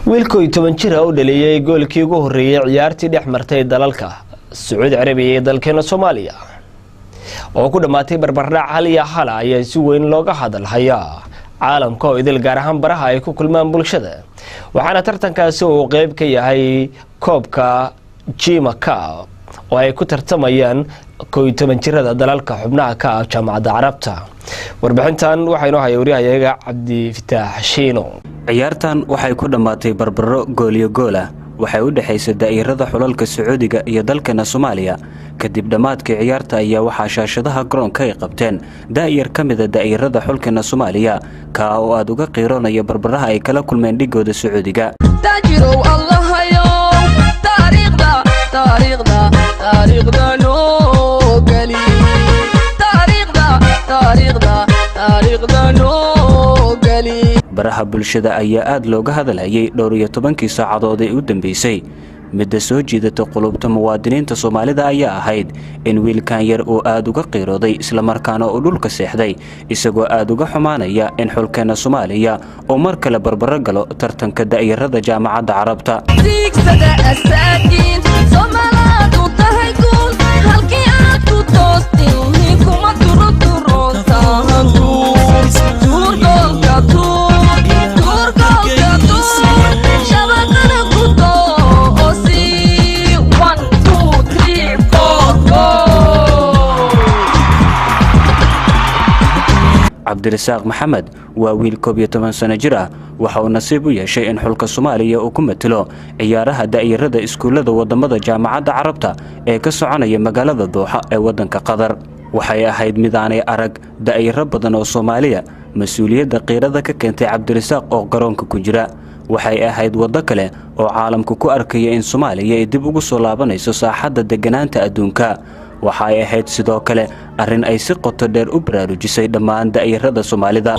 Wiilkoo 10 jir ah u dhaliyay goolkii ugu horreeyay ciyaartii dhex martay dalalka Sacuudi Carabiya iyo dalkeena Soomaaliya oo ku dhamaatay barbardhac 1-1 ayaa si weyn looga hadalhayaa caalamka oo idil, gaar ahaan baraha ay ku kulmaan bulshada. Waxaana tartankaasi uu qeyb ka yahay koobka Jima Cup oo ay ku tartamayaan 11 jirada dalalka xubnaha ka ah Jaamacadda Carabta. Warbixintan waxaa inoo haya wariyahayaga Cabdifataax Shiino. Ciyaartan waxay ku dhammaatay barbaro gool iyo gool ah. Waxay u dhexaysay daa'irada xulalka Sacuudiga iyo dalkeena Soomaaliya. Kadib dhammaadkii ciyaarta ayaa waxaa shaashadaha garoonka ay qabteen daa'yar ka mida daa'irada xulkeena Soomaaliya, kaa oo aad uga qiiroonaya barbaraha ay kala kulmeen dhigooda Sacuudiga. Baraha bulshada ayaa aad looga hadalhayay dhowr iyo tobankii saacadood ee u dambeysay. Midda soo jiidata qulubta muwaadiniinta Soomaalida ayaa ahayd in wiilkan yar uu aad uga qiirooday islamarkaana uu dhulka seexday, isagoo aad uga xumaanaya in xulkeena Soomaaliya uu mar kale barbaro galo tartanka da'yarada Jaamacadda Carabta. Cabdirasaaq Maxamed waa wiil 11 sano jir ah. Waxa uu nasiib u yeeshay in xulka Soomaaliya uu ku matalo ciyaaraha da'yarada iskuullada wadamada Jaamacadda Carabta ee ka soconaya magaalada Dooxa ee wadanka Qatar. Waxay ahayd mid aanay arag da'yaro badan oo Soomaaliya. Mas-uuliyadda qiirada ka keentay Cabdirasaaq oo garoonka ku jira waxay ahayd waddo kale oo caalamku ku arkaya in Soomaaliya ay dib ugu soo laabanayso saaxadda degganaanta adduunka. Waxa ay ahayd sidoo kale arrin ay si qoto dheer u baraarujisay dhammaan da'yarada Soomaalida.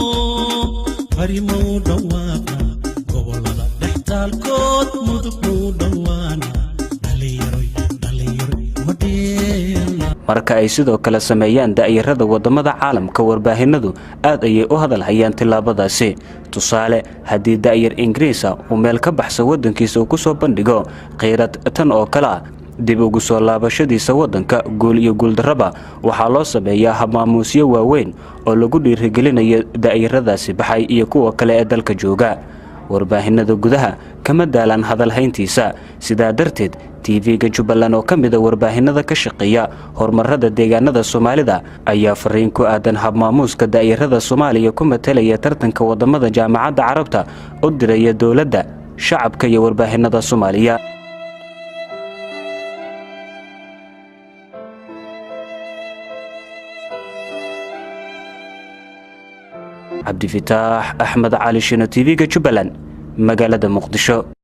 Marka ay sidoo kale sameeyaan da'yarada wadamada caalamka, warbaahinadu aad ayay u hadalhayaan tillaabadaasi. Tusaale, haddii da'yar Ingiriisa uu meel ka baxsa waddankiisa uu ku soo bandhigo qiirad tan oo kale ah, dib ugu soo laabashadiisa waddanka guul iyo guuldarraba waxaa loo sameeyaa habmaamuusyo waaweyn oo lagu dhiirigelinayo da'yaradaasi baxay iyo kuwa kale ee dalka jooga. Warbaahinada gudaha kama daalaan hadalhayntiisa. Sidaa darteed TV-ga Jubbaland oo ka mida warbaahinada ka shaqeeya horumarada deegaanada Soomaalida ayaa fariin ku aadan habmaamuuska da'yarada Soomaaliya ku matalaya tartanka wadamada Jaamacadda Carabta u diraya dowladda, shacabka iyo warbaahinada Soomaaliya. Cabdifataax Axmed Cali Shino, TV-ga Jubbaland, magaalada Muqdisho.